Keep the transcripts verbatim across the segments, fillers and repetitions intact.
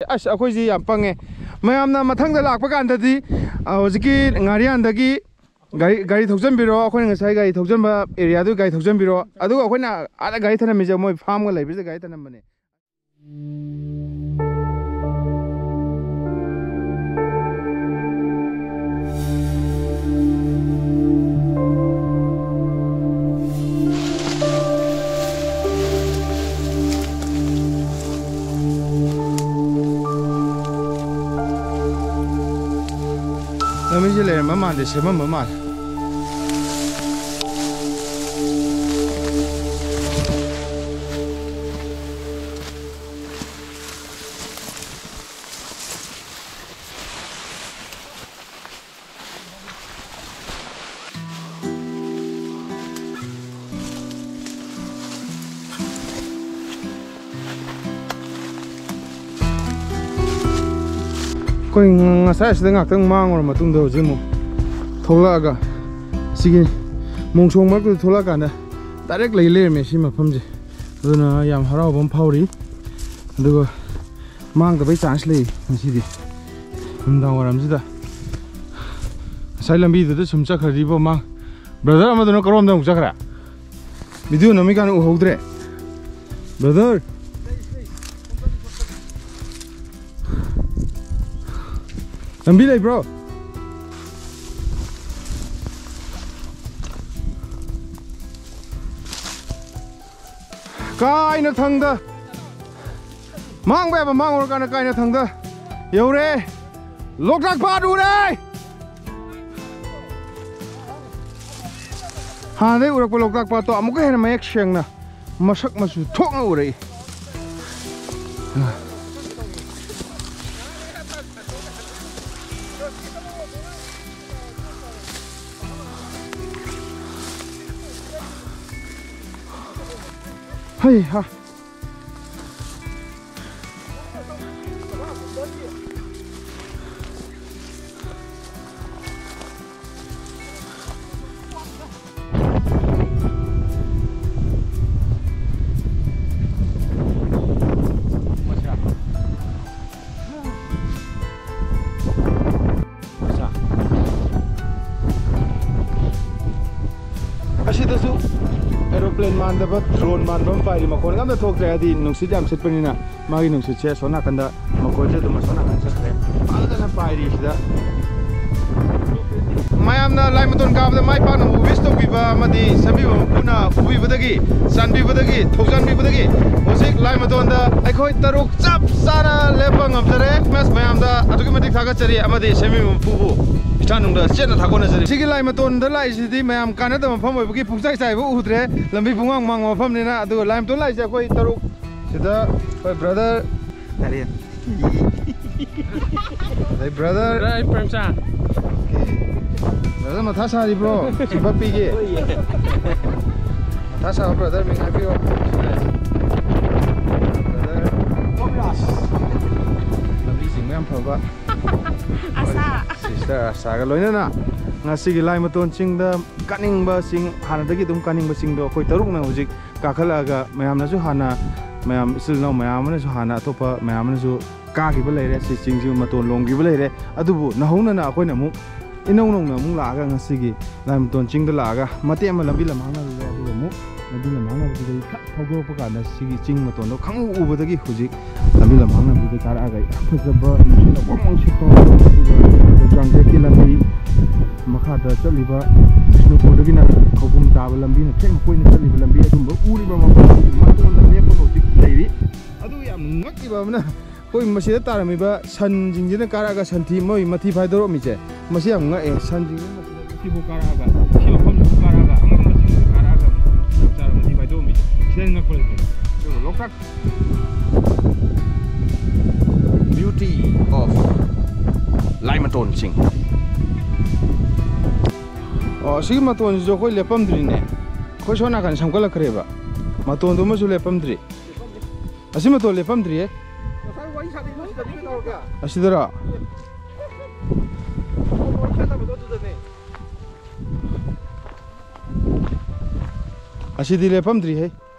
ꯑꯁ, ꯑꯩꯈꯣꯏꯁꯤ ꯌꯥꯝ ꯄꯪꯉꯦ꯫ ꯃꯌꯥꯝꯅ ꯃꯊꯪꯗ ꯂꯥꯛꯄ ꯀꯥꯟꯗꯗꯤ, ꯑ, ꯍꯧꯖꯤꯛꯀꯤ ꯉꯥꯔꯤꯌꯥꯟꯗꯒꯤ ꯒꯥꯔꯤ, ꯒꯥꯔꯤ ꯊꯧꯖꯟꯕꯤꯔꯣ, ꯑꯩꯈꯣꯏꯅ ꯉꯁꯥꯏ ꯒꯥꯔꯤ ꯊꯧꯖꯟꯕ area ꯗꯨ ꯒꯥꯔꯤ ꯊꯧꯖꯟꯕꯤꯔꯣ, ꯑꯗꯨꯒ ꯑꯩꯈꯣꯏꯅ ꯑꯥꯗ ꯒꯥꯔꯤ ꯊꯅꯝꯃꯤꯁꯦ ꯃꯣꯏ farm ꯒ ꯂꯩꯕꯁꯤꯗ ꯒꯥꯔꯤ ꯊꯅꯝꯕꯅꯦ꯫ ꯂꯝꯕꯤꯁꯦ ꯂꯩꯔꯝꯕ ꯃꯥꯟꯗꯦ, ꯁꯦꯝꯃꯝꯕ ꯃꯥꯜꯂꯦ꯫ ꯑꯩꯈꯣꯏ ꯉ-, ꯉꯁꯥꯏ ꯑꯁꯤꯗ ꯉꯥꯛꯇꯪ ꯃꯥꯡꯉꯨꯔ ꯃꯇꯨꯡꯗ ꯍꯧꯖꯤꯛ ꯑꯃꯨꯛ ꯊꯣꯛꯂꯛꯑꯒ ꯁꯤꯒꯤ ꯃꯣꯡꯁꯣꯡ ꯃꯔꯛꯇꯨꯗ ꯊꯣꯛꯂꯛꯑꯀꯥꯟꯗ direct ꯂꯩ ꯂꯩꯔꯝꯃꯦ ꯁꯤ ꯃꯐꯝꯁꯦ꯫ ꯑꯗꯨꯅ ꯌꯥꯝ ꯍꯔꯥꯎꯕ ꯑꯃ ꯐꯥꯎꯔꯤ꯫ ꯑꯗꯨꯒ ꯃꯥꯡꯗꯕꯩ chance ꯂꯩ ꯉꯁꯤꯗꯤ꯫ ꯅꯨꯡꯗꯥꯡ ꯋꯥꯏꯔꯝꯁꯤꯗ ꯉꯁꯥꯏ ꯂꯝꯕꯤꯗꯨꯗ ꯁꯨꯝ ꯆꯠꯈ꯭ꯔꯗꯤꯕꯣ, ꯃꯥꯡ-, brother ꯑꯃꯗꯨꯅ ꯀꯔꯣꯝꯗ ꯑꯃꯨꯛ ꯆꯠꯈ꯭ꯔꯦ? Video ꯅꯝꯃꯤꯀꯥꯟꯗ ꯎꯍꯧꯗ꯭ꯔꯦ꯫ Brother! ꯂꯝꯕꯤ ꯂꯩꯕ꯭ꯔꯣ? ꯀꯥꯏꯅ ꯊꯪꯗ ꯃꯥꯡꯕ ꯌꯥꯕ ꯃꯥꯡꯉꯨꯔꯀꯥꯟꯗ ꯀꯥꯏꯅ ꯊꯪꯗ ꯌꯧꯔꯦ꯫ ꯂꯣꯛꯇꯥꯛ ꯄꯥꯠ ꯎꯔꯦ꯫ ꯍꯥꯟꯅꯗꯩ ꯎꯔꯛꯄ ꯂꯣꯛꯇꯥꯛ ꯄꯥꯠꯇꯣ ꯑꯃꯨꯛꯀ ꯍꯦꯟꯅ ꯃꯌꯦꯛ ꯁꯦꯡꯅ ꯃꯁꯛ ꯃꯆꯨ ꯊꯣꯛꯅ ꯎꯔꯛꯏ꯫ ꯍꯩ ꯍꯥ꯫ ꯃꯥꯟꯗꯕ ꯗ꯭ꯔꯣꯟ ꯃꯥꯟꯕ ꯑꯃ ꯄꯥꯏꯔꯤ꯫ ꯃꯈꯣꯟ ꯑꯝꯇ ꯊꯣꯛꯇ꯭ꯔꯦ, ꯍꯥꯏꯗꯤ ꯅꯨꯡꯁꯤꯠ ꯌꯥꯝ ꯁꯤꯠꯄꯅꯤꯅ꯫ ꯃꯥꯒꯤ ꯅꯨꯡꯁꯤꯠꯁꯦ ꯑꯁꯣꯝ ꯅꯥꯀꯟꯗ, ꯃꯈꯣꯟꯁꯦ ꯑꯗꯨꯝ ꯑꯁꯣꯝ ꯅꯥꯀꯟ ꯆꯠꯈ꯭ꯔꯦ꯫ ꯐꯖꯅ ꯄꯥꯏꯔꯤ ꯁꯤꯗ꯫ ꯃꯌꯥꯝꯅ ꯂꯥꯏ ꯃꯇꯣꯟ ꯀꯥꯕꯗ ꯃꯥꯏ ꯄꯥꯛꯅꯕ ꯋꯤꯁ ꯇꯧꯕꯤꯕ ꯑꯃꯗꯤ ꯁꯦꯝꯕꯤꯕ ꯃꯄꯨꯅ ꯎꯕꯤꯕꯗꯒꯤ, ꯆꯥꯟꯕꯤꯕꯗꯒꯤ, ꯊꯧꯖꯥꯟꯕꯤꯕꯗꯒꯤ ꯍꯧꯖꯤꯛ ꯂꯥꯏ ꯃꯇꯣꯟꯗ ꯑꯩꯈꯣꯏ ꯇꯔꯨꯛ ꯆꯞ ꯆꯥꯅ ꯂꯦꯞꯄ ꯉꯝꯖꯔꯦ꯫ ꯃꯁ ꯃꯌꯥꯝꯗ ꯑꯗꯨꯛꯀꯤ ꯃꯇꯤꯛ ꯊꯥꯒꯠꯆꯔꯤ ꯑꯃꯗꯤ ꯁꯦꯝꯕꯤꯕ ꯃꯄꯨꯕꯨ ꯏꯁꯥꯅꯨꯡꯗ ꯆꯦꯠꯅ ꯊꯥꯒꯠꯅꯖꯔꯤ꯫ ꯁꯤꯒꯤ ꯂꯥꯏ ꯃꯇꯣꯟꯗ ꯂꯥꯛꯏꯁꯤꯗꯤ ꯃꯌꯥꯝ ꯀꯥꯟꯅꯗꯕ ꯃꯐꯝ ꯑꯣꯏꯕꯒꯤ ꯄꯨꯡꯆꯥꯏ ꯆꯥꯏꯕ ꯎꯗ꯭ꯔꯦ꯫ ꯂꯝꯕꯤ ꯄꯨꯡꯃꯥꯡ ꯃꯥꯡꯕ ꯃꯐꯝꯅꯤꯅ꯫ ꯑꯗꯨꯒ ꯂꯥꯏ ꯃꯇꯣꯟ ꯂꯥꯛꯏꯁꯦ ꯑꯩꯈꯣꯏ ꯇꯔꯨꯛ꯫ ꯁꯤꯗ ꯑꯩꯈꯣꯏ ꯕ꯭ꯔꯗꯔ ꯅꯔꯦꯟ꯫ ꯑꯗꯩ ꯕ꯭ꯔꯗꯔ꯫ ꯕ꯭ꯔꯗꯔ ꯑꯩ ꯄ꯭ꯔꯦꯝꯆꯥꯟ꯫ ꯑꯣꯀꯦ꯫ ꯕ꯭ꯔꯗꯔ ꯃꯊꯥ ꯁꯥꯔꯤꯕ꯭ꯔꯣ? ꯁꯤꯕ ꯄꯤꯒꯦ꯫ ꯃꯊꯥ ꯁꯥꯕ ꯕ꯭ꯔꯗꯔ ꯃꯤꯡ ꯍꯥꯏꯕꯤꯌꯣ꯫ ꯕ꯭ꯔꯗꯔ꯫ ꯂꯝꯕꯤ ꯆꯤꯡꯕ ꯌꯥꯝ ꯐꯕ꯫ ꯑꯁꯥ꯫ ꯁꯤꯁꯇꯔ ꯑꯁꯥꯒ ꯂꯣꯏꯅꯅ ꯉꯁꯤꯒꯤ ꯂꯥꯏ ꯃꯇꯣꯟ ꯆꯤꯡꯗ ꯀꯥꯅꯤꯡꯕ ꯆꯤꯡ, ꯍꯥꯟꯅꯗꯒꯤ ꯑꯗꯨꯝ ꯀꯥꯅꯤꯡꯕ ꯆꯤꯡꯗꯣ ꯑꯩꯈꯣꯏ ꯇꯔꯨꯛꯅ ꯍꯧꯖꯤꯛ ꯀꯥꯈꯠꯂꯛꯑꯒ ꯃꯌꯥꯝꯅꯁꯨ ꯍꯥꯟꯅ, ꯃꯌꯥꯝ ꯏꯆꯤꯜ ꯏꯅꯥꯎ ꯃꯌꯥꯝ ꯑꯃꯅꯁꯨ ꯍꯥꯟꯅ ꯑꯇꯣꯞꯄ ꯃꯌꯥꯝ ꯑꯃꯅꯁꯨ ꯀꯥꯈꯤꯕ ꯂꯩꯔꯦ, ꯁꯤ ꯆꯤꯡꯁꯤ ꯃꯇꯣꯟ ꯂꯣꯝꯈꯤꯕ ꯂꯩꯔꯦ꯫ ꯑꯗꯨꯕꯨ ꯅꯧꯍꯧꯅꯅ ꯑꯩꯈꯣꯏꯅ ꯑꯃꯨꯛ ꯏꯅꯧ ꯅꯧꯅ ꯑꯃꯨꯛ ꯂꯥꯛꯑꯒ ꯉꯁꯤꯒꯤ ꯂꯥꯏ ꯃꯇꯣꯟ ꯆꯤꯡꯗ ꯂꯥꯛꯑꯒ ꯃꯇꯦꯛ ꯑꯃ ꯂꯝꯕꯤ ꯂꯝꯍꯥꯡꯅꯔꯨꯔꯦ꯫ ꯑꯗꯨꯒ ꯑꯃꯨꯛ ꯂꯝꯕꯤ ꯂꯝꯍꯥꯡꯅꯕꯗꯨꯗꯒꯤ ꯈꯛ ꯊꯧꯗꯣꯔꯛꯄ ꯀꯥꯟꯗ ꯁꯤꯒꯤ ꯆꯤꯡ ꯃꯇꯣꯟꯗꯣ ꯈꯪꯎ ꯎꯕꯗꯒꯤ ꯍꯧꯖꯤꯛ ꯂꯝꯕꯤ ꯂꯝꯍꯥꯡꯅꯕꯗꯨꯗꯒꯤ ꯀꯥꯔꯛꯑꯒ ꯌꯥꯝ ꯐꯖꯕ ꯅꯨꯡꯁꯤꯠꯅ ꯋꯥꯡ ꯋꯥꯡ ꯁꯤꯠꯄ, ꯑꯗꯨꯒ ꯆꯥꯡꯗꯦꯛꯀꯤ ꯂꯝꯕꯤ, ꯃꯈꯥꯗ ꯆꯠꯂꯤꯕ ꯕꯤꯁꯅꯨꯄꯨꯔꯗꯒꯤꯅ ꯈꯧꯄꯨꯝ ꯇꯥꯕ ꯂꯝꯕꯤꯅ ꯊꯦꯛꯅ ꯀꯣꯏꯅ ꯆꯠꯂꯤꯕ ꯂꯝꯕꯤ, ꯑꯗꯨꯝꯕ ꯎꯔꯤꯕ ꯃꯐꯝ ꯃꯇꯣꯟꯗ ꯂꯦꯞꯄꯒ ꯍꯧꯖꯤꯛ ꯂꯩꯔꯤ꯫ ꯑꯗꯨꯒ ꯌꯥꯝ ꯉꯛꯏꯕ ꯑꯃꯅ, ꯑꯩꯈꯣꯏ ꯃꯁꯤꯗ ꯇꯥꯔꯝꯃꯤꯕ ꯁꯟꯁꯤꯡꯁꯤꯅ ꯀꯥꯔꯛꯑꯒ ꯁꯟꯊꯤ, ꯃꯣꯏ ꯃꯊꯤ ꯐꯥꯏꯗꯣꯔꯛꯑꯝꯃꯤꯁꯦ, ꯃꯁꯤ ꯌꯥꯝ ꯉꯛꯑꯦ꯫ ꯁꯟꯁꯤꯡꯁꯤꯅ ꯃꯁꯤꯗ, ꯁꯤꯐꯥꯎ ꯀꯥꯔꯛꯑꯒ, ꯁꯤ ꯃꯐꯝꯁꯤꯐꯥꯎ ꯀꯥꯔꯛꯑꯒ, ꯑꯉꯝꯕꯁꯤꯡꯁꯤꯅ ꯀꯥꯔꯛꯑꯒ ꯃꯁꯤ ꯆꯞ ꯆꯥꯅ ꯃꯊꯤ ꯐꯥꯏꯗꯣꯛꯑꯝꯃꯤꯁꯦ, ꯁꯤꯗ ꯉꯛꯄ ꯂꯩꯇꯦ꯫ ꯑꯗꯨꯒ ꯂꯣꯛꯇꯥꯛ Beauty of ꯂꯥꯏꯃꯇꯣꯟ ꯆꯤꯡ꯫ ꯑꯣ, ꯁꯤꯒꯤ ꯃꯇꯣꯟꯁꯤꯁꯨ ꯑꯩꯈꯣꯏ ꯂꯦꯞꯄꯝꯗ꯭ꯔꯤꯅꯦ꯫ ꯑꯩꯈꯣꯏ ꯁꯣꯝ ꯅꯥꯀꯟ ꯁꯝꯒꯠꯂꯛꯈ꯭ꯔꯦꯕ꯫ ꯃꯇꯣꯟꯗꯨꯃꯁꯨ ꯂꯦꯞꯄꯝꯗ꯭ꯔꯤ꯫ ꯑꯁꯤ ꯃꯇꯣꯟ ꯂꯦꯞꯄꯝꯗ꯭ꯔꯤꯌꯦ꯫ ꯉꯁꯥꯏ ꯋꯥꯔꯤ ꯁꯥꯟꯅꯩꯗꯣ ꯁꯤꯗꯅꯤ ꯀꯩꯗꯧꯔꯒꯦ? ꯑꯁꯤꯗꯔꯣ? ꯋꯥꯔꯤ ꯁꯥꯟꯅꯕꯗꯣ ꯑꯗꯨꯗꯅꯦ꯫ ꯑꯁꯤꯗꯤ ꯂꯦꯞꯄꯝꯗ꯭ꯔꯤꯍꯦ꯫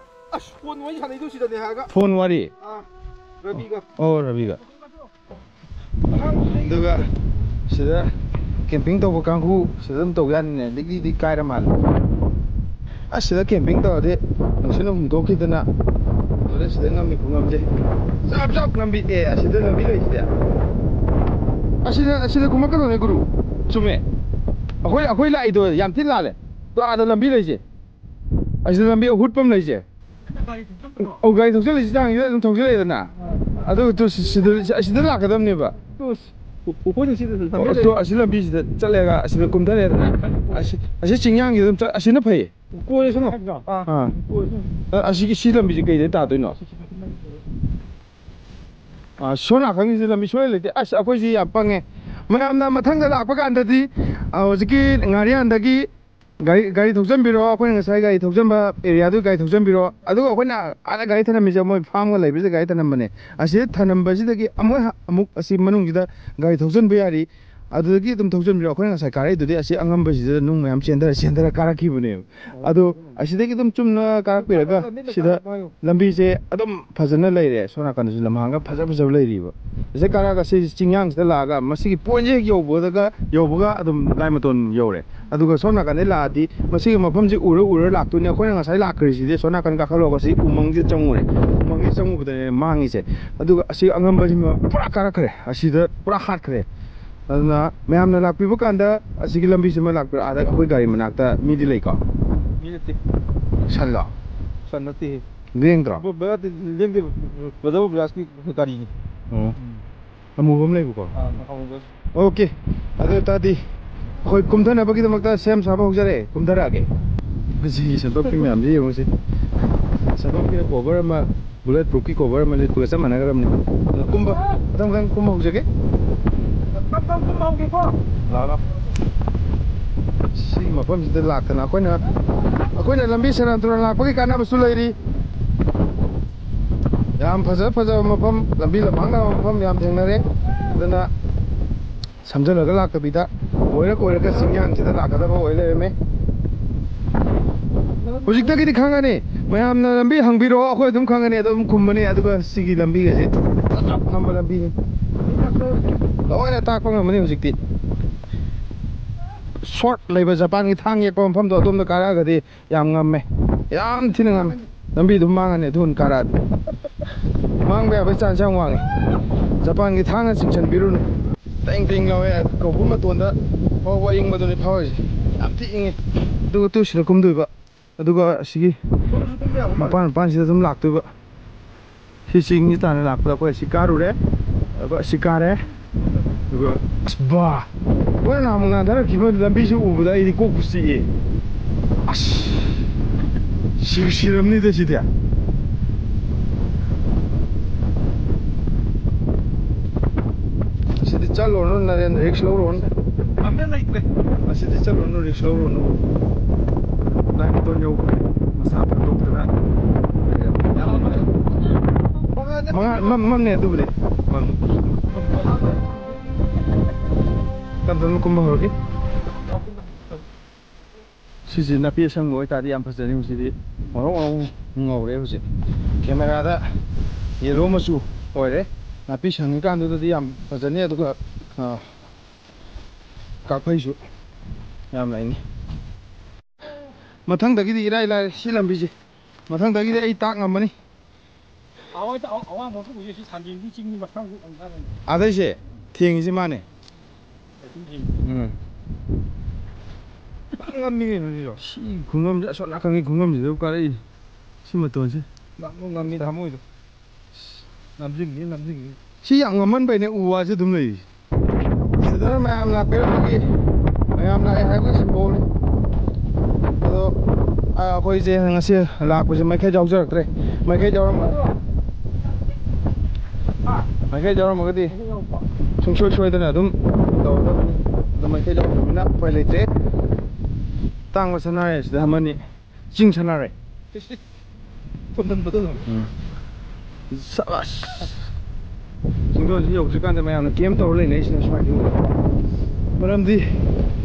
ꯑꯁ, ꯐꯣꯟ ꯋꯥꯔꯤ ꯁꯥꯟꯅꯩꯗꯣ ꯁꯤꯗꯅꯦ ꯍꯥꯏꯔꯒ꯫ ꯐꯣꯟ ꯋꯥꯔꯤ? ꯑꯥ, ꯔꯕꯤꯒ꯫ ꯑꯣ, ꯔꯕꯤꯒ꯫ ꯑꯗꯨꯒ ꯁꯤꯗ ꯀꯦꯝꯄꯤꯡ ꯇꯧꯕ ꯀꯥꯡꯕꯨ ꯁꯤꯗ ꯑꯗꯨꯝ ꯇꯧ ꯌꯥꯅꯤꯅꯦ꯫ ꯂꯤꯛꯂꯤꯗꯤ ꯀꯥꯏꯔ ꯃꯥꯜꯂꯦ꯫ ꯑꯁꯤꯗ ꯀꯦꯝꯄꯤꯡ ꯇꯧꯔꯗꯤ ꯅꯨꯡꯁꯤꯠꯅ ꯍꯨꯝꯗꯣꯛꯈꯤꯗꯅ ꯂꯣꯏꯔꯦ꯫ ꯁꯤꯗ ꯉꯝꯃꯤ ꯈꯨꯉꯝꯁꯦ꯫ ꯆꯞ ꯆꯞ ꯉꯝꯕꯤ꯫ ꯑꯦ, ꯑꯁꯤꯗ ꯂꯝꯕꯤ ꯂꯩꯁꯤꯗꯤ꯫ ꯑꯁꯤꯗ, ꯑꯁꯤꯗ ꯀꯨꯝꯃꯛꯀꯗꯧꯅꯦ, ꯒꯨꯔꯨ꯫ ꯆꯨꯝꯃꯦ꯫ ꯑꯩꯈꯣꯏ, ꯑꯩꯈꯣꯏ ꯂꯥꯛꯏꯗꯣ ꯌꯥꯝ ꯊꯤ ꯂꯥꯜꯂꯦ꯫ ꯇꯣ, ꯑꯥꯗ ꯂꯝꯕꯤ ꯂꯩꯁꯦ꯫ ꯑꯁꯤꯗ ꯂꯝꯕꯤ ꯑꯍꯨꯠꯄ ꯑꯃ ꯂꯩꯁꯦ꯫ ꯑꯧ, ꯒꯥꯔꯤ ꯊꯧꯆꯜꯂꯤꯁꯤ ꯆꯥꯡꯁꯤꯗ ꯑꯗꯨꯝ ꯊꯧꯆꯜꯂꯛꯑꯦꯗꯅ꯫ ꯑꯗꯨꯒ ꯇꯨ ꯁꯤ-, ꯁꯤꯗ, ꯑꯁꯤꯗ ꯂꯥꯛꯀꯗꯕꯅꯦꯕ꯫ ꯇꯨ ꯁꯤ-, ꯎ-, ꯎꯈꯣꯏꯗ ꯁꯤꯗ ꯑꯗꯨꯝ ꯑꯣ, ꯊꯝꯖꯜꯂꯦ꯫ ꯇꯨ ꯑꯁꯤ ꯂꯝꯕꯤꯁꯤꯗ ꯆꯠꯂꯦꯒ ꯑꯁꯤꯗ ꯀꯨꯝꯊꯔꯦꯗꯅ꯫ ꯑꯁꯤ, ꯑꯁꯤ ꯆꯤꯡꯌꯥꯡꯁꯤꯗ ꯑꯗꯨꯝ ꯆꯠ-, ꯑꯁꯤꯅ ꯐꯩꯌꯦ꯫ ꯀꯣꯏꯔꯁꯅꯨ꯫ ꯑꯥ꯫ ꯑꯥ꯫ ꯀꯣꯏꯔꯁꯅꯨ꯫ ꯑ-, ꯑꯁꯤꯒꯤ ꯁꯤ ꯂꯝꯕꯤꯁꯦ ꯀꯩꯗꯩ ꯇꯥꯗꯣꯏꯅꯣ? ꯑꯥ, ꯁꯣꯝ ꯅꯥꯀꯟꯒꯤꯁꯤ ꯂꯝꯕꯤ ꯁꯨꯡꯂꯩ ꯂꯩꯇꯦ꯫ ꯑꯁ, ꯑꯩꯈꯣꯏꯁꯤ ꯌꯥꯝ ꯄꯪꯉꯦ꯫ ꯃꯌꯥꯝꯅ ꯃꯊꯪꯗ ꯂꯥꯛꯄ ꯀꯥꯟꯗꯗꯤ, ꯑ, ꯍꯧꯖꯤꯛꯀꯤ ꯉꯥꯔꯤꯌꯥꯟꯗꯒꯤ ꯒꯥꯔꯤ, ꯒꯥꯔꯤ ꯊꯧꯖꯟꯕꯤꯔꯣ꯫ ꯑꯩꯈꯣꯏꯅ ꯉꯁꯥꯏ ꯒꯥꯔꯤ ꯊꯧꯖꯟꯕ ꯑꯦꯔꯤꯌꯥꯗꯨ ꯒꯥꯔꯤ ꯊꯧꯖꯟꯕꯤꯔꯣ꯫ ꯑꯗꯨꯒ ꯑꯩꯈꯣꯏꯅ ꯑꯥꯗ ꯒꯥꯔꯤ ꯊꯅꯝꯃꯤꯁꯦ ꯃꯣꯏ ꯐꯥꯝꯒ ꯂꯩꯕꯁꯤꯗ ꯒꯥꯔꯤ ꯊꯅꯝꯕꯅꯦ꯫ ꯑꯁꯤꯗ ꯊꯅꯝꯕꯁꯤꯗꯒꯤ ꯑꯃꯨꯛ ꯍ-, ꯑꯃꯨꯛ ꯑꯁꯤ ꯃꯅꯨꯡꯁꯤꯗ ꯒꯥꯔꯤ ꯊꯧꯖꯟꯕ ꯌꯥꯔꯤ꯫ ꯑꯗꯨꯗꯒꯤ ꯑꯗꯨꯝ ꯊꯧꯖꯟꯕꯤꯔꯣ꯫ ꯑꯩꯈꯣꯏꯅ ꯉꯁꯥꯏ ꯀꯥꯔꯛꯏꯗꯨꯗꯤ ꯑꯁꯤ ꯑꯉꯝꯕꯁꯤꯗ ꯅꯨꯡ ꯃꯌꯥꯝ ꯆꯦꯟꯊꯔ ꯆꯦꯟꯊꯔ ꯀꯥꯔꯛꯈꯤꯕꯅꯦꯕ꯫ ꯑꯗꯣ ꯑꯁꯤꯗꯒꯤ ꯑꯗꯨꯝ ꯆꯨꯝꯅ ꯀꯥꯔꯛꯄꯤꯔꯒ ꯁꯤꯗ ꯂꯝꯕꯤꯁꯦ ꯑꯗꯨꯝ ꯐꯖꯅ ꯂꯩꯔꯦ꯫ ꯁꯣꯝ ꯅꯥꯀꯟꯗꯁꯨ ꯂꯝꯍꯥꯡꯒ ꯐꯖ ꯐꯖꯕ ꯂꯩꯔꯤꯕ꯫ ꯁꯤꯗ ꯀꯥꯔꯛꯑꯒ ꯁꯤ ꯆꯤꯡꯌꯥꯡꯁꯤꯗ ꯂꯥꯛꯑꯒ ꯃꯁꯤꯒꯤ ꯄꯣꯏꯟꯁꯦ ꯍꯦꯛ ꯌꯧꯕꯗꯒ, ꯌꯧꯕꯒ ꯑꯗꯨꯝ ꯂꯥꯏ ꯃꯇꯣꯟ ꯌꯧꯔꯦ꯫ ꯑꯗꯨꯒ ꯁꯣꯝ ꯅꯥꯀꯟꯗꯩ ꯂꯥꯛꯑꯗꯤ ꯃꯁꯤꯒꯤ ꯃꯐꯝꯁꯤ ꯎꯔ ꯎꯔ ꯂꯥꯛꯇꯣꯏꯅꯦ꯫ ꯑꯩꯈꯣꯏꯅ ꯉꯁꯥꯏ ꯂꯥꯛꯈ꯭ꯔꯤꯁꯤꯗꯤ ꯁꯣꯝ ꯅꯥꯀꯟ ꯀꯥꯈꯠꯂꯛꯑꯒ ꯁꯤ ꯎꯃꯪꯁꯤꯗ ꯆꯪꯉꯨꯔꯦ꯫ ꯎꯃꯪꯁꯤꯗ ꯆꯪꯉꯨꯕꯗꯅꯦ ꯃꯥꯡꯉꯤꯁꯦ꯫ ꯑꯗꯨꯒ ꯑꯁꯤ ꯑꯉꯝꯕꯁꯤꯃ ꯄꯨꯔꯥ ꯀꯥꯔꯛꯈ꯭ꯔꯦ, ꯑꯁꯤꯗ ꯄꯨꯔꯥ ꯍꯥꯠꯈ꯭ꯔꯦ꯫ ꯑꯗꯨꯅ ꯃꯌꯥꯝꯅ ꯂꯥꯛꯄꯤꯕ ꯀꯥꯟꯗ ꯑꯁꯤꯒꯤ ꯂꯝꯕꯤꯁꯤꯃ ꯂꯥꯛꯄꯤꯔꯣ꯫ ꯑꯥꯗ ꯑꯩꯈꯣꯏ ꯒꯥꯔꯤ ꯃꯅꯥꯛꯇ ꯃꯤꯗꯤ ꯂꯩꯀꯣ? ꯃꯤ ꯅꯠꯇꯦ꯫ ꯁꯟꯂꯣ? ꯁꯟ ꯅꯠꯇꯦꯍꯦ꯫ ꯂꯦꯡꯗ꯭ꯔꯣ? ꯕ-, ꯕ-, ꯅꯠꯇꯦ, ꯂꯦꯡꯗꯦ꯫ ꯕ꯭ꯔꯗꯔ ꯑꯣꯕꯤꯅꯥꯁꯀꯤ ꯒꯥꯔꯤꯅꯤ꯫ ꯑꯣ꯫ ꯎꯝ꯫ ꯑꯃꯨꯕ ꯑꯃ ꯂꯩꯕꯀꯣ? ꯑꯥ, ꯑꯃꯨꯕ꯫ ꯑꯣꯀꯦ꯫ ꯑꯗꯨ ꯑꯣꯏꯇꯥꯔꯗꯤ ꯑꯩꯈꯣꯏ ꯀꯨꯝꯊꯅꯕꯒꯤꯗꯃꯛꯇ ꯁꯦꯝ ꯁꯥꯕ ꯍꯧꯖꯔꯦ꯫ ꯀꯨꯝꯊꯔꯛꯑꯒꯦ꯫ ꯃꯁꯤꯒꯤ ꯁꯦꯝꯗꯣꯛꯄꯤ ꯃꯌꯥꯝꯁꯤ ꯌꯦꯡꯉꯨꯁꯤ꯫ ꯁꯦꯝꯗꯣꯛꯄꯤꯅ ꯀꯣꯚꯔ ꯑꯃ, ꯕꯨꯂꯦꯠ ꯄ꯭ꯔꯨꯐꯀꯤ ꯀꯣꯚꯔ ꯑꯃ ꯂꯤꯠꯄꯒ ꯆꯞ ꯃꯥꯟꯅꯈ꯭ꯔꯕꯅꯤ꯫ ꯑꯗꯣ ꯀꯨꯝꯕ, ꯃꯊꯪ ꯃꯊꯪ ꯀꯨꯝꯕ ꯍꯧꯖꯒꯦ꯫ ꯇꯞ ꯇꯞ ꯀꯨꯝꯕ ꯍꯧꯒꯦꯀꯣ꯫ ꯂꯥꯛꯑꯣ, ꯂꯥꯛꯑꯣ꯫ ꯁꯤ ꯃꯐꯝꯁꯤꯗ ꯂꯥꯛꯇꯅ ꯑꯩꯈꯣꯏꯅ, ꯑꯩꯈꯣꯏꯅ ꯂꯝꯕꯤ ꯁꯦꯔꯥꯟ ꯇꯨꯔꯥꯟ ꯂꯥꯛꯄꯒꯤ ꯀꯥꯟꯅꯕꯁꯨ ꯂꯩꯔꯤ꯫ ꯌꯥꯝ ꯐꯖ ꯐꯖꯕ ꯃꯐꯝ, ꯂꯝꯕꯤ ꯂꯝꯍꯥꯡ ꯅꯥꯟꯕ ꯃꯐꯝ ꯌꯥꯝ ꯊꯦꯡꯅꯔꯦ꯫ ꯑꯗꯨꯅ ꯁꯝꯖꯜꯂꯒ ꯂꯥꯛꯇꯕꯤꯗ ꯑꯣꯏꯔ ꯀꯣꯏꯔꯒ ꯆꯤꯡꯌꯥꯡꯁꯤꯗ ꯂꯥꯛꯀꯗꯕ ꯑꯣꯏ ꯂꯩꯔꯝꯃꯦ꯫ ꯍꯧꯖꯤꯛꯇꯒꯤꯗꯤ ꯈꯪꯉꯅꯤ꯫ ꯃꯌꯥꯝꯅ ꯂꯝꯕꯤ ꯍꯪꯕꯤꯔꯛꯑꯣ, ꯑꯩꯈꯣꯏ ꯑꯗꯨꯝ ꯈꯪꯉꯅꯤ꯫ ꯑꯗꯨꯝ ꯈꯨꯝꯕꯅꯤ꯫ ꯑꯗꯨꯒ ꯁꯤꯒꯤ ꯂꯝꯕꯤꯒꯁꯦ ꯆꯞ ꯆꯞ ꯉꯝꯕ ꯂꯝꯕꯤꯅꯤ꯫ ꯂꯣꯏꯅ ꯇꯥꯛꯄ ꯉꯝꯃꯅꯤ ꯍꯧꯖꯤꯛꯇꯤ꯫ ꯁꯣꯔꯠ ꯂꯩꯕ ꯖꯄꯥꯟꯒꯤ ꯊꯥꯡ ꯌꯦꯛꯄ ꯃꯐꯝꯗꯣ, ꯑꯗꯣꯝꯗ ꯀꯥꯔꯛꯑꯒꯗꯤ ꯌꯥꯝ ꯉꯝꯃꯦ, ꯌꯥꯝ ꯊꯤꯅ ꯉꯝꯃꯦ꯫ ꯂꯝꯕꯤ ꯑꯗꯨꯝ ꯃꯥꯡꯉꯅꯤ ꯑꯗꯨ ꯀꯥꯔꯛꯑꯗꯤ꯫ ꯃꯥꯡꯕ ꯌꯥꯕꯒꯤ ꯆꯥꯟꯁ ꯌꯥꯝ ꯋꯥꯡꯉꯤ꯫ ꯖꯄꯥꯟꯒꯤ ꯊꯥꯡꯅ ꯆꯤꯡꯁꯤꯟꯕꯤꯔꯨꯅꯨ꯫ ꯇꯦꯡ ꯇꯦꯡ ꯂꯥꯎꯋꯦ꯫ ꯀꯧꯕ꯭ꯔꯨ ꯃꯇꯣꯟꯗ ꯐꯥꯎꯕ ꯏꯪꯕꯗꯨꯅꯤ ꯐꯥꯎꯔꯤꯁꯦ꯫ ꯌꯥꯝ ꯊꯤ ꯏꯪꯉꯤ꯫ ꯑꯗꯨꯒ ꯇꯨ ꯁꯤꯗ ꯀꯨꯝꯗꯣꯏꯕ꯫ ꯑꯗꯨꯒ ꯑꯁꯤꯒꯤ ꯃꯄꯥꯟ ꯃꯄꯥꯟꯁꯤꯗ ꯑꯗꯨꯝ ꯂꯥꯛꯇꯣꯏꯕ꯫ ꯁꯤ ꯆꯤꯡꯁꯤ ꯇꯥꯟꯅ ꯂꯥꯛꯄꯗ ꯑꯩꯈꯣꯏ ꯑꯁꯤ ꯀꯥꯔꯨꯔꯦ꯫ ꯑꯗꯨꯒ ꯑꯁꯤ ꯀꯥꯔꯦ꯫ ꯑꯗꯨꯒ ꯑꯁ ꯕꯥ! ꯑꯩꯈꯣꯏꯅ ꯅꯍꯥꯟꯃꯨꯛ ꯅꯥꯟꯊꯔꯛꯈꯤꯕ ꯂꯝꯕꯤꯁꯤ ꯎꯕꯗ ꯑꯩꯗꯤ ꯀꯣꯛꯄꯨ ꯆꯤꯛꯑꯦ꯫ ꯑꯁ! ꯁꯤ ꯁꯤꯔꯝꯅꯤꯗ ꯁꯤꯗꯤ꯫ ꯑꯁꯤꯗꯤ ꯆꯠꯂꯨꯔꯅꯨ ꯅꯔꯦꯟ, ꯔꯤꯛꯁ ꯂꯧꯔꯨꯔꯅꯨ꯫ ꯑꯝꯇ ꯂꯩꯇ꯭ꯔꯦ꯫ ꯑꯁꯤꯗꯤ ꯆꯠꯂꯨꯔꯅꯨ, ꯔꯤꯛꯁ ꯂꯧꯔꯨꯔꯅꯨ꯫ Nine tone ꯌꯧꯈ꯭ꯔꯦ꯫ ꯃꯁꯥ ꯐꯟꯗꯣꯛꯇꯅ꯫ ꯃꯉꯥ, ꯃꯝ-, ꯃꯝꯅꯦ ꯑꯗꯨꯕꯨꯗꯤ꯫ ꯃꯝ꯫ ꯇꯞ ꯇꯞꯅ ꯀꯨꯝꯕ ꯍꯧꯔꯒꯦ꯫ ꯁꯤꯁꯦ ꯅꯥꯄꯤ ꯑꯁꯪꯕ ꯑꯣꯏꯇꯥꯔꯗꯤ ꯌꯥꯝ ꯐꯖꯅꯤ꯫ ꯍꯧꯖꯤꯛꯇꯤ ꯉꯧꯔꯣꯛ ꯉꯧꯔꯣꯛ ꯉꯧꯔꯦ꯫ ꯍꯧꯖꯤꯛ ꯀꯦꯃꯦꯔꯥꯗ ꯌꯦꯂꯣ ꯃꯆꯨ ꯑꯣꯏꯔꯦ꯫ ꯅꯥꯄꯤ ꯁꯪꯉꯤꯀꯥꯟꯗꯨꯗꯗꯤ ꯌꯥꯝ ꯐꯖꯅꯤ꯫ ꯑꯗꯨꯒ, ꯑ, ꯀꯥꯛꯐꯩꯁꯨ ꯌꯥꯝ ꯂꯩꯅꯤ꯫ ꯃꯊꯪꯗꯒꯤꯗꯤ ꯏꯔꯥꯏ ꯂꯥꯏꯔꯦ ꯁꯤ ꯂꯝꯕꯤꯁꯦ꯫ ꯃꯊꯪꯗꯒꯤꯗꯤ ꯑꯩ ꯇꯥꯛ ꯉꯝꯃꯅꯤ꯫ ꯑꯋꯥꯡ-, ꯑꯋꯥꯡꯕ ꯃꯐꯝ ꯍꯧꯖꯤꯛ ꯁꯤ ꯁꯥꯟꯖꯦꯟꯕꯤ ꯆꯤꯡꯒꯤ ꯃꯈꯥ ꯍꯧꯖꯤꯛ ꯑꯃꯨꯛ ꯀꯥꯔꯅꯤ꯫ ꯑꯗꯩꯁꯦ ꯊꯦꯡꯉꯤꯁꯤ ꯃꯥꯅꯦ꯫ ꯎꯝ꯫ ꯐꯖꯅ ꯉꯝꯃꯤ ꯀꯩꯅꯣ ꯁꯤꯁꯨ꯫ ꯁꯤ ꯈꯨꯉꯝꯁꯦ, ꯑꯁꯣꯝ ꯅꯥꯀꯟꯒꯤ ꯈꯨꯉꯝꯁꯤꯗ ꯀꯥꯔꯛꯏ꯫ ꯁꯤ ꯃꯇꯣꯟꯁꯦ꯫ ꯉꯝꯃꯨ ꯉꯝꯃꯤ ꯊꯃꯣꯏꯗꯣ꯫ ꯅꯝꯖꯤꯟꯒꯤ, ꯅꯝꯖꯤꯟꯒꯤ꯫ ꯁꯤ ꯌꯥꯝ ꯉꯝꯃꯟꯕꯩꯅꯦ ꯎ ꯋꯥꯁꯦ ꯑꯗꯨꯝ ꯂꯩꯔꯤꯁꯦ꯫ ꯁꯤꯗꯅ ꯃꯌꯥꯝ ꯂꯥꯛꯄꯤꯔꯝꯕꯒꯤ, ꯃꯌꯥꯝ ꯂꯥꯛꯑꯦ ꯍꯥꯏꯕꯒꯤ ꯁꯤꯝꯕꯣꯜꯅꯤ꯫ ꯑꯗꯣ, ꯑ, ꯑꯩꯈꯣꯏꯁꯦ ꯉꯁꯤ ꯂꯥꯛꯄꯁꯦ ꯃꯥꯏꯀꯩ ꯌꯥꯎꯖꯔꯛꯇ꯭ꯔꯦ꯫ ꯃꯥꯏꯀꯩ ꯌꯥꯎꯔꯝ-, ꯃꯥꯏꯀꯩ ꯌꯥꯎꯔꯝꯃꯒꯗꯤ ꯁꯨꯡꯁꯣꯏ ꯁꯣꯏꯗꯅ ꯑꯗꯨꯝ ꯇꯧꯔꯗꯕꯅꯤ꯫ ꯑꯗꯣ ꯃꯥꯏꯀꯩ ꯌꯥꯎꯗꯕꯅꯤꯅ ꯎꯄꯥꯏ ꯂꯩꯇ꯭ꯔꯦ꯫ ꯇꯥꯡꯕ ꯁꯅꯥꯔꯩ ꯑꯁꯤꯗ ꯑꯃꯅꯤ꯫ ꯆꯤꯡ ꯁꯅꯥꯔꯩ꯫ ꯀꯣꯟꯊꯟꯕꯗꯣ ꯑꯗꯨꯝ꯫ ꯎꯝ꯫ ꯁꯕꯥꯁ꯫ ꯆꯤꯡꯗꯣꯟꯁꯤ ꯌꯧꯗ꯭ꯔꯤꯀꯥꯟꯗ ꯃꯌꯥꯝꯅ ꯀꯦꯝ ꯇꯧꯔ ꯂꯩꯅꯩꯁꯤꯅ ꯁꯨꯃꯥꯏꯅ ꯇꯧꯕ꯫ ꯃꯔꯝꯗꯤ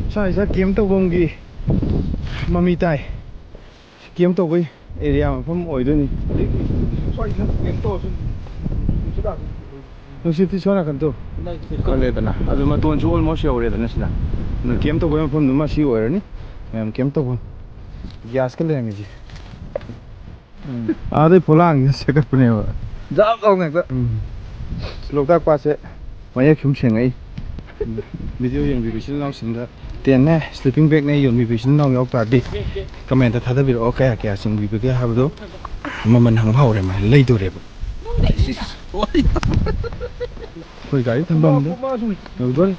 ꯏꯁꯥ ꯏꯁꯥ ꯀꯦꯝ ꯇꯧꯐꯝꯒꯤ ꯃꯃꯤ ꯇꯥꯏ꯫ ꯀꯦꯝ ꯇꯧꯕꯩ ꯑꯦꯔꯤꯌꯥ ꯃꯐꯝ ꯑꯣꯏꯗꯣꯏꯅꯤ꯫ ꯑꯗꯒꯤ ꯁ꯭ꯋꯥꯏꯁꯤꯅ ꯀꯦꯝ ꯇꯧꯔꯁꯨ ꯅꯨꯡꯁꯤꯠ ꯂꯥꯛꯄ ꯅꯨꯡꯁꯤꯠꯇꯤ ꯁꯣꯝ ꯅꯥꯀꯟꯗꯣ ꯀꯜꯂꯦꯗꯅ, ꯑꯗꯨ ꯃꯇꯣꯟꯁꯨ almost ꯌꯧꯔꯦꯗꯅ ꯁꯤꯗ꯫ ꯑꯗꯨ camp ꯇꯧꯕꯩ ꯃꯐꯝꯗꯨꯃ ꯁꯤ ꯑꯣꯏꯔꯅꯤ꯫ ꯃꯌꯥꯝ camp ꯇꯧꯐꯝ꯫ Gas ꯀ ꯂꯩꯔꯝꯃꯤꯁꯦ꯫ ꯎꯝ꯫ ꯑꯥꯗꯩ ꯄꯣꯂꯥꯡꯁꯤꯗ ꯁꯦꯠꯀꯠꯄꯅꯦꯕ꯫ ꯖꯥꯕ ꯂꯥꯎꯅ ꯍꯦꯛꯇ꯫ ꯎꯝ꯫ ꯂꯣꯛꯇꯥꯛ ꯄꯥꯠꯁꯦ ꯃꯌꯦꯛ ꯁꯨꯝ ꯁꯦꯡꯉꯛꯏ꯫ Video ꯌꯦꯡꯕꯤꯕ ꯏꯆꯤꯜ ꯏꯅꯥꯎꯁꯤꯡꯗ tent ꯅꯦ, sleeping bag ꯅꯦ ꯌꯣꯟꯕꯤꯕ ꯏꯆꯤꯜ ꯏꯅꯥꯎ ꯌꯥꯎ ꯇꯥꯔꯗꯤ comment ꯊꯥꯗꯕꯤꯔꯛꯑꯣ, ꯀꯌꯥ ꯀꯌꯥ ꯆꯤꯡꯕꯤꯕꯒꯦ ꯍꯥꯏꯕꯗꯣ꯫ ꯃꯃꯜ ꯍꯪꯕ ꯍꯧꯔꯦ, ꯃꯥ ꯂꯩꯗꯣꯔꯦꯕ꯫ ꯑꯩꯈꯣꯏ ꯒꯥꯔꯤ ꯊꯝꯐꯝꯗꯣ ꯌꯧꯗꯣꯔꯦ꯫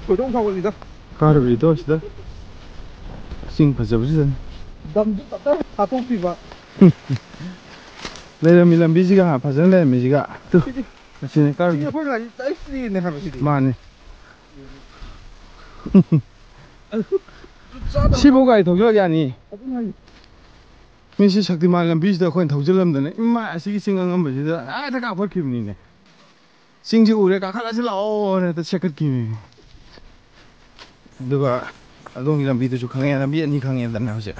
ꯈꯣꯏꯗꯧ ꯁꯥꯎꯒꯠꯂꯤꯗ꯫ ꯀꯥꯔꯨꯔꯤꯗꯣ ꯁꯤꯗ꯫ ꯆꯤꯡ ꯐꯖꯕꯁꯤꯗꯅꯤ꯫ ꯗꯝꯁꯨ ꯇꯞꯇꯥꯏ ꯊꯥꯗꯣꯛꯄꯤꯕ꯫ ꯂꯩꯔꯝꯃꯤ ꯂꯝꯕꯤꯁꯤꯒ ꯐꯖꯅ ꯂꯩꯔꯝꯃꯤꯁꯤꯒ꯫ ꯇꯨ, ꯁꯤꯗꯤ, ꯑꯁꯤꯅꯤ ꯁꯤꯗꯤ ꯀꯥꯔꯨꯔꯤ꯫ ꯑꯩꯈꯣꯏ ꯒꯥꯔꯤ ꯆꯠꯂꯤꯅꯦ ꯍꯥꯏꯕ ꯁꯤꯗꯤ꯫ ꯃꯥꯅꯤ꯫ ꯁꯤꯐꯧ ꯒꯥꯔꯤ ꯊꯧꯖꯤꯜꯂꯛ ꯌꯥꯅꯤ꯫ ꯑꯗꯨꯅ ꯍꯥꯏꯁꯦ꯫ ꯃꯤꯁꯤ ꯁꯛꯇꯤꯃꯥꯟ ꯂꯝꯕꯤꯁꯤꯗ ꯑꯩꯈꯣꯏꯅ ꯊꯧꯖꯤꯜꯂꯝꯗꯅ ꯏꯃꯥ ꯑꯁꯤꯒꯤ ꯆꯤꯡ ꯑꯉꯝꯕꯁꯤꯗ ꯍꯦꯛꯇ ꯀꯥꯞꯈꯠꯈꯤꯕꯅꯤꯅꯦ꯫ ꯆꯤꯡꯁꯤ ꯎꯔꯦ, ꯀꯥꯈꯠꯂꯁꯤ ꯂꯥꯛꯑꯣꯅ ꯍꯦꯛꯇ ꯁꯦꯠꯀꯠꯈꯤꯕꯅꯤ꯫ ꯑꯗꯨꯒ ꯑꯗꯣꯝꯒꯤ ꯂꯝꯕꯤꯗꯨꯁꯨ ꯈꯪꯉꯦ, ꯂꯝꯕꯤ ꯑꯅꯤ ꯈꯪꯉꯦꯗꯅ ꯍꯧꯖꯤꯛ꯫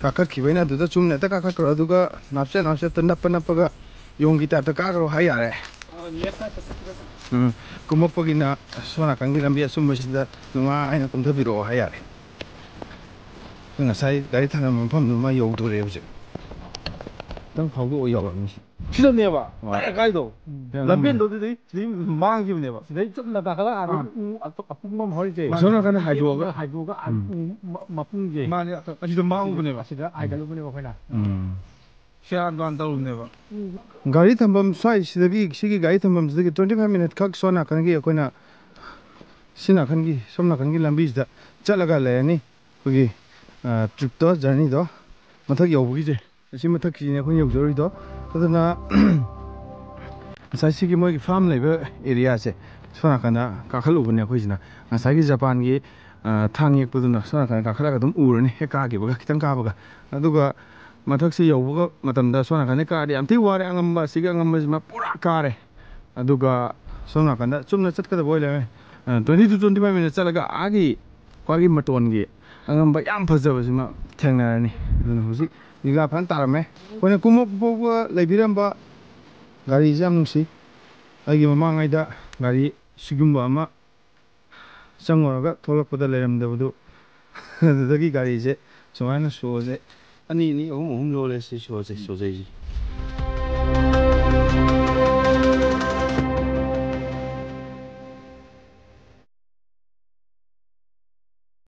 ꯀꯥꯈꯠꯈꯤꯕꯩꯅ ꯑꯗꯨꯗ ꯆꯨꯝꯅ ꯍꯦꯛꯇ ꯀꯥꯈꯠꯈ꯭ꯔꯣ, ꯑꯗꯨꯒ ꯅꯥꯞꯆꯦꯠ ꯅꯥꯞꯆꯦꯠꯇ ꯅꯞꯄ ꯅꯞꯄꯒ ꯌꯣꯡꯒꯤ type ꯇ ꯀꯥꯈ꯭ꯔꯣ ꯍꯥꯏ ꯌꯥꯔꯦ꯫ ꯎꯝ, ꯀꯨꯝꯃꯛꯄꯒꯤꯅ ꯁꯣꯝ ꯅꯥꯀꯟꯒꯤ ꯂꯝꯕꯤ ꯑꯆꯨꯝꯕꯁꯤꯗ ꯅꯨꯡꯉꯥꯏꯅ ꯀꯨꯝꯊꯕꯤꯔꯛꯑꯣ ꯍꯥꯏ ꯌꯥꯔꯦ꯫ ꯑꯩꯈꯣꯏ ꯉꯁꯥꯏ ꯒꯥꯔꯤ ꯊꯝꯂꯝꯕ ꯃꯐꯝꯗꯨꯃ ꯌꯧꯗꯣꯔꯦ ꯍꯧꯖꯤꯛ꯫ ꯈꯤꯇꯪ ꯐꯥꯎꯗꯣꯛꯑ ꯌꯧꯔꯕꯅꯤ꯫ ꯁꯤꯗꯅꯦꯕ ꯎꯝ꯫ ꯗꯥꯏꯔꯦꯛ ꯀꯥꯏꯗꯣ꯫ ꯎꯝ꯫ ꯂꯝꯕꯦꯟꯗꯣ ꯑꯗꯨꯗꯤ ꯁꯤꯗꯩ ꯃꯥꯡꯈꯤꯕꯅꯦꯕ꯫ ꯁꯤꯗꯩ ꯆꯨꯝꯅ ꯀꯥꯈꯠꯂꯛꯑꯒ ꯑꯥ꯫ ꯎ ꯑꯄꯨ-, ꯑꯄꯨꯡꯕ ꯑꯃ ꯍꯧꯔꯤꯁꯦ꯫ ꯑꯁꯣꯝ ꯅꯥꯀꯟꯗ ꯍꯥꯏꯗꯣꯛꯑꯒ꯫ ꯍꯥꯏꯗꯣꯛꯑꯒ ꯑꯥ ꯎꯝ꯫ ꯎ ꯃ-, ꯃꯄꯨꯡꯁꯦ꯫ ꯃꯥꯅꯦ, ꯑꯁꯤꯗ ꯃꯥꯡꯉꯨꯕꯅꯦꯕ꯫ ꯑꯁꯤꯗ ꯍꯥꯏꯒꯠꯂꯨꯕꯅꯦꯕ ꯑꯩꯈꯣꯏꯅ꯫ ꯎꯝ꯫ ꯁꯦꯔꯥꯟ ꯇꯨꯔꯥꯟ ꯇꯧꯔꯨꯕꯅꯦꯕ꯫ ꯒꯥꯔꯤ ꯊꯝꯐꯝ ꯁ꯭ꯋꯥꯏꯁꯤꯗꯒꯤ, ꯁꯤꯒꯤ ꯒꯥꯔꯤ ꯊꯝꯐꯝꯁꯤꯗꯒꯤ twenty five minute ꯈꯛ ꯁꯣꯝ ꯅꯥꯀꯟꯒꯤ ꯑꯩꯈꯣꯏꯅ ꯁꯤ ꯅꯥꯀꯟꯒꯤ, ꯁꯣꯝ ꯅꯥꯀꯟꯒꯤ ꯂꯝꯕꯤꯁꯤꯗ ꯆꯠꯂꯒ ꯂꯩꯔꯅꯤ꯫ ꯑꯩꯈꯣꯏꯒꯤ, ꯑ, trip ꯇꯣ, journey ꯗꯣ ꯃꯊꯛ ꯌꯧꯕꯒꯤꯁꯦ꯫ ꯑꯁꯤ ꯃꯊꯛꯀꯤꯁꯤꯅꯦ ꯑꯩꯈꯣꯏꯅ ꯌꯧꯖꯔꯨꯏꯗꯣ꯫ ꯑꯗꯨꯅ ꯉꯁꯥꯏ ꯁꯤꯒꯤ ꯃꯣꯏꯒꯤ farm ꯂꯩꯕ area ꯁꯦ ꯁꯣꯝ ꯅꯥꯀꯟꯗ ꯀꯥꯈꯠꯂꯨꯕꯅꯦ ꯑꯩꯈꯣꯏꯁꯤꯅ꯫ ꯉꯁꯥꯏꯒꯤ ꯖꯄꯥꯟꯒꯤ, ꯑ, ꯊꯥꯡ ꯌꯦꯛꯄꯗꯨꯅ ꯁꯣꯝ ꯅꯥꯀꯟꯗ ꯀꯥꯈꯠꯂꯒ ꯑꯗꯨꯝ ꯎꯔꯅꯤ, ꯍꯦꯛ ꯀꯥꯈꯤꯕꯒ, ꯈꯤꯇꯪ ꯀꯥꯕꯒ꯫ ꯑꯗꯨꯒ ꯃꯊꯛꯁꯤ ꯌꯧꯕꯒ ꯃꯇꯝꯗ ꯁꯣꯝ ꯅꯥꯀꯟꯗ ꯀꯥꯔꯗꯤ ꯌꯥꯝ ꯊꯤ ꯋꯥꯔꯦ꯫ ꯑꯉꯝꯕ ꯑꯁꯤꯒꯤ ꯑꯉꯝꯕꯁꯤꯃ ꯄꯨꯔꯥ ꯀꯥꯔꯦ꯫ ꯑꯗꯨꯒ ꯁꯣꯝ ꯅꯥꯀꯟꯗ ꯆꯨꯝꯅ ꯆꯠꯀꯗꯕ ꯑꯣꯏ ꯂꯩꯔꯝꯃꯦ꯫ ꯑ, twenty to twenty five minute ꯆꯠꯂꯒ ꯑꯥꯒꯤ ꯈ꯭ꯋꯥꯏꯒꯤ ꯃꯇꯣꯟꯒꯤ ꯑꯉꯝꯕ ꯌꯥꯝ ꯐꯖꯕꯁꯤꯃ ꯊꯦꯡꯅꯔꯅꯤ꯫ ꯑꯗꯨꯅ ꯍꯧꯖꯤꯛ ꯂꯤꯂꯥ ꯐꯖꯅ ꯇꯥꯔꯝꯃꯦ꯫ ꯑꯩꯈꯣꯏꯅ ꯀꯨꯝꯃꯛ ꯐꯥꯎꯕ ꯂꯩꯕꯤꯔꯝꯕ ꯒꯥꯔꯤꯁꯦ ꯌꯥꯝ ꯅꯨꯡꯁꯤ꯫ ꯑꯩꯒꯤ ꯃꯃꯥꯡꯉꯩꯗ ꯒꯥꯔꯤ ꯁꯤꯒꯨꯝꯕ ꯑꯃ ꯆꯪꯉꯨꯔꯒ ꯊꯣꯛꯂꯛꯄꯗ ꯂꯩꯔꯝꯗꯕꯗꯨ, ꯑꯗꯨꯗꯒꯤ ꯒꯥꯔꯤꯁꯦ ꯁꯨꯃꯥꯏꯅ ꯁꯣꯁꯦ ꯑꯅꯤ ꯑꯅꯤ, ꯑꯍꯨꯝ ꯑꯍꯨꯝ ꯂꯣꯜꯂꯦ ꯁꯤ ꯁꯣꯁꯦ, ꯁꯣꯖꯩꯁꯦ꯫